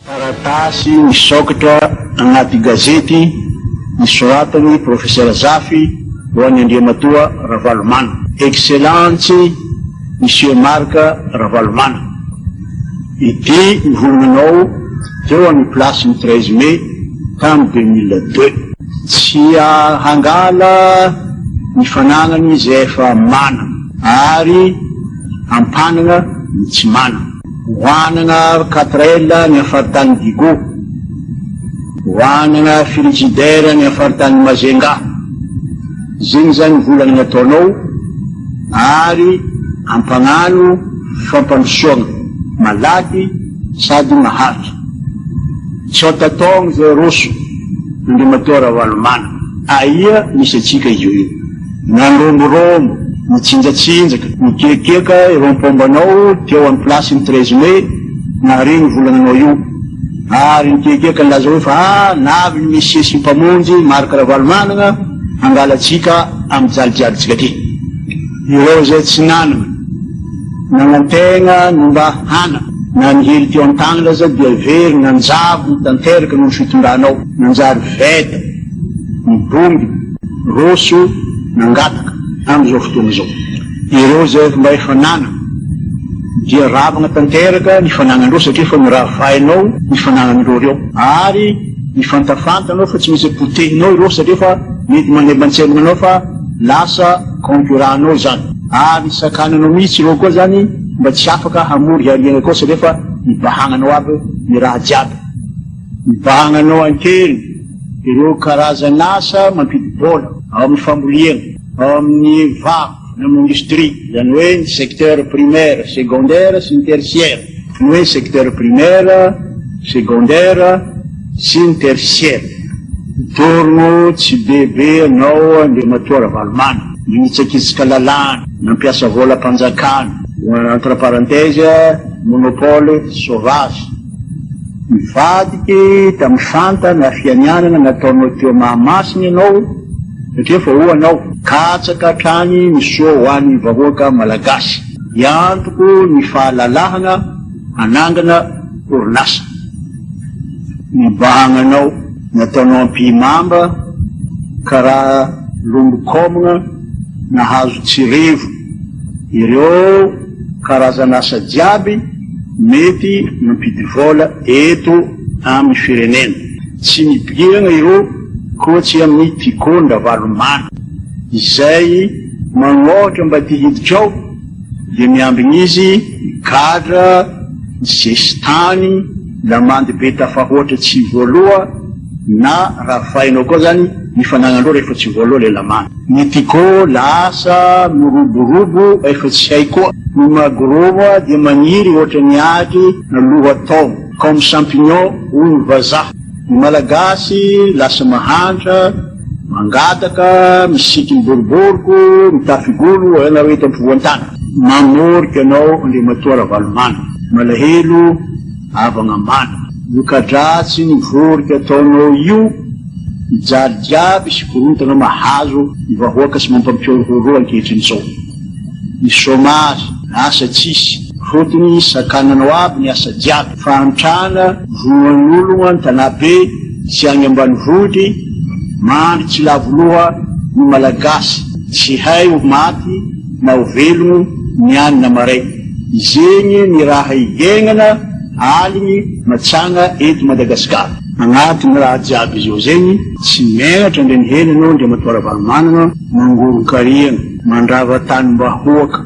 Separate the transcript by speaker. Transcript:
Speaker 1: Taratasy misokatra anaty gazety nosoratan'i Profesera Zafy ho an'i Andriamatoa Ravalomanana. Excellentsy Monsieur Marc Ravalomanana. Ity ny volonanao teo amin'ny place ny 13 mai tamin'ny 2002. Tsy hangala ny fanagnany izay efa manana ary hampanana ny tsy manana. Hohanana 4L ny faritany Diego. Hohanana frigidaire ny faritany Majunga. Zegny zany volagna nataonao ary ampagnano fampandrosoagna malaky sady maharitra. Tsôta taogno zay roso Andriamatoa Ravalomanana. Aia misy atsika io io. Nandromborombo, nitsinjatsinjaka, nikiakiaka ireo mpomba anao teo amin'ny place ny 13 mai nahare ny volagnanao io. Ary nikiakiaka nilaza hoe fa ah navy ny Messia sy Mpamonjy Marc Ravalomanana hangala antsika amin'ny jalijalintsika ty. Ireo izay tsy nanana, nanantegna ny mba hanana, na ny hely teo an-tagnana aza dia very nanjavona tanteraka noho ny fitondranao, nanjary veta. Nibongy, roso, nangataka amin'izao fotoana izao. Ireo izay mba efa nanana dia ravagna tanteraka ny fanagnandreo satria efa noravainao ny fanagnan'ireo ireo ary mifantafanta anao fa tsy maintsy potehinao ireo satria efa mety manembantsembana anao fa lasa concurrent nao izany ary sakananao mihitsy ireo koa zany mba tsy afaka hamory hariagna koa satria efa mibahagnanao aby ny raha jiaby. Mibahagnanao an-keriny ireo karazan'asa mampidi-bola ao amin'ny fambolena, ao amin'ny varotra na amin'ny indostria, izany hoe ny secteur primaire, secondaire sy ny tertiaire. Ny hoe secteur primaire, secondaire sy ny tertiaire. Dorno tsy bebe anao Andriamatoa Ravalomanana, nanitsakitsaka lalàna, nampiasa volam-panjakana, entre parenthèses, monopole sauvage. Nivadika tamin'ny fanta na fianianana nataonao teo Mahamasina ianao satria efa ho anao. Katsaka hatrany ny soa ho an'ny vahoaka Malagasy. Hiantoko ny fahalalahana hanangana orinasa. Ny bahagnanao nataonao ampihimamba karaha lombo-kaomigna nahazo tsy revo ireo karazan'asa jiaby mety mampidi-vola eto amin'ny firenena. Tsy mibirana ireo koa tsy amin'ny Tiko Ndravalomanana. Izay magnohatra mba te hiditra ao dia miambigna izy migadra, ny sesitany, lamandy be tafahoatra tsy voaloa na ravainao koa zany ny fanagnandreo rehefa tsy voaloa le lamandy. Ny Tiko lasa miroborobo efa tsy hay koa. Ny magro moa dia maniry ohatran'ny aky na lohatao, comme champignon hoy ny vazaha. Ny Malagasy lasa mahantra, mangataka, misiky boriboriko, mitafy golo, ianareo eto ampovoan-tany. Mamorika anao Andriamatoa Ravalomanana. Malahelo havagna mana. Voka-dratsy ny vorika ataonao io, mijaly jiaby sy korontana mahazo ny vahoaka sy mampampihorohoro ankehitriny zao. Ny chômage, asa tsisy, fotony sakananao aby ny asa jiaby, fahantrana, vonoan'ologno an-tanà-be sy agny ambanivohitry, mandry tsy lavo loha ny Malagasy, tsy hay ho maty na ho velogno ny any na maray. Zegny ny raha iaignana aligny matsagna eto Madagasikara. Agnatin'ny raha jiaby izao zegny, tsy megnatra ndre ny hena anao Andriamatoa Ravalomanana, mangoron-kariagna, mandrava tanim-bahoaka.